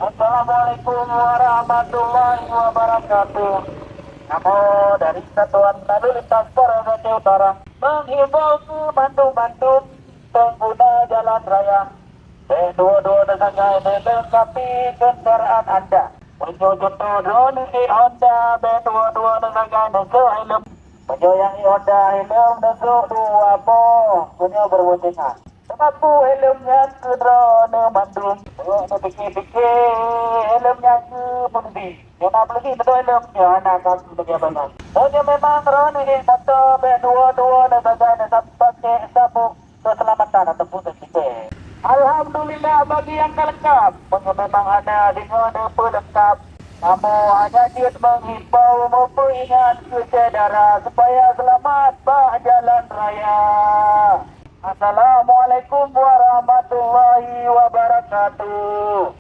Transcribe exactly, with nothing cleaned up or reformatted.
Assalamualaikum warahmatullahi wabarakatuh. Namo dari Satuan Lalu Lintas Polres Aceh Utara menghimbau keu mandum-mandum pengguna jalan raya, bèk dua-dua neusagai neulengkapi kendaraan anda. Meunyoe contoh droeneuh ék Honda, bèk dua-dua neusagai neusok helm. Meunyoe nyang ék Honda, helm neusok dua boh meunyoe berboncengan. Teuma peue helm nyan keu droeneuh mandum? Meunyoe neupike-pike, helm nyan keu peuleubi. Nyang na peuleubi beutôi helm nyan hana ka lagèe abang nyan. Meunyoe memang droeneuh ék moto, bèk dua-dua neusagai neusab-, pakék sabuk keuseulamatan ataupun safety belt. Alhamdulillah bagi nyang ka leungkap. Meunyoe memang hana, singoh neupeuleungkap. Kamoe hanya jeuet menghimbau, meupeuingat keu syedara supaya seulamat bak jalan raya. Assalamualaikum warahmatullahi wabarakatuh.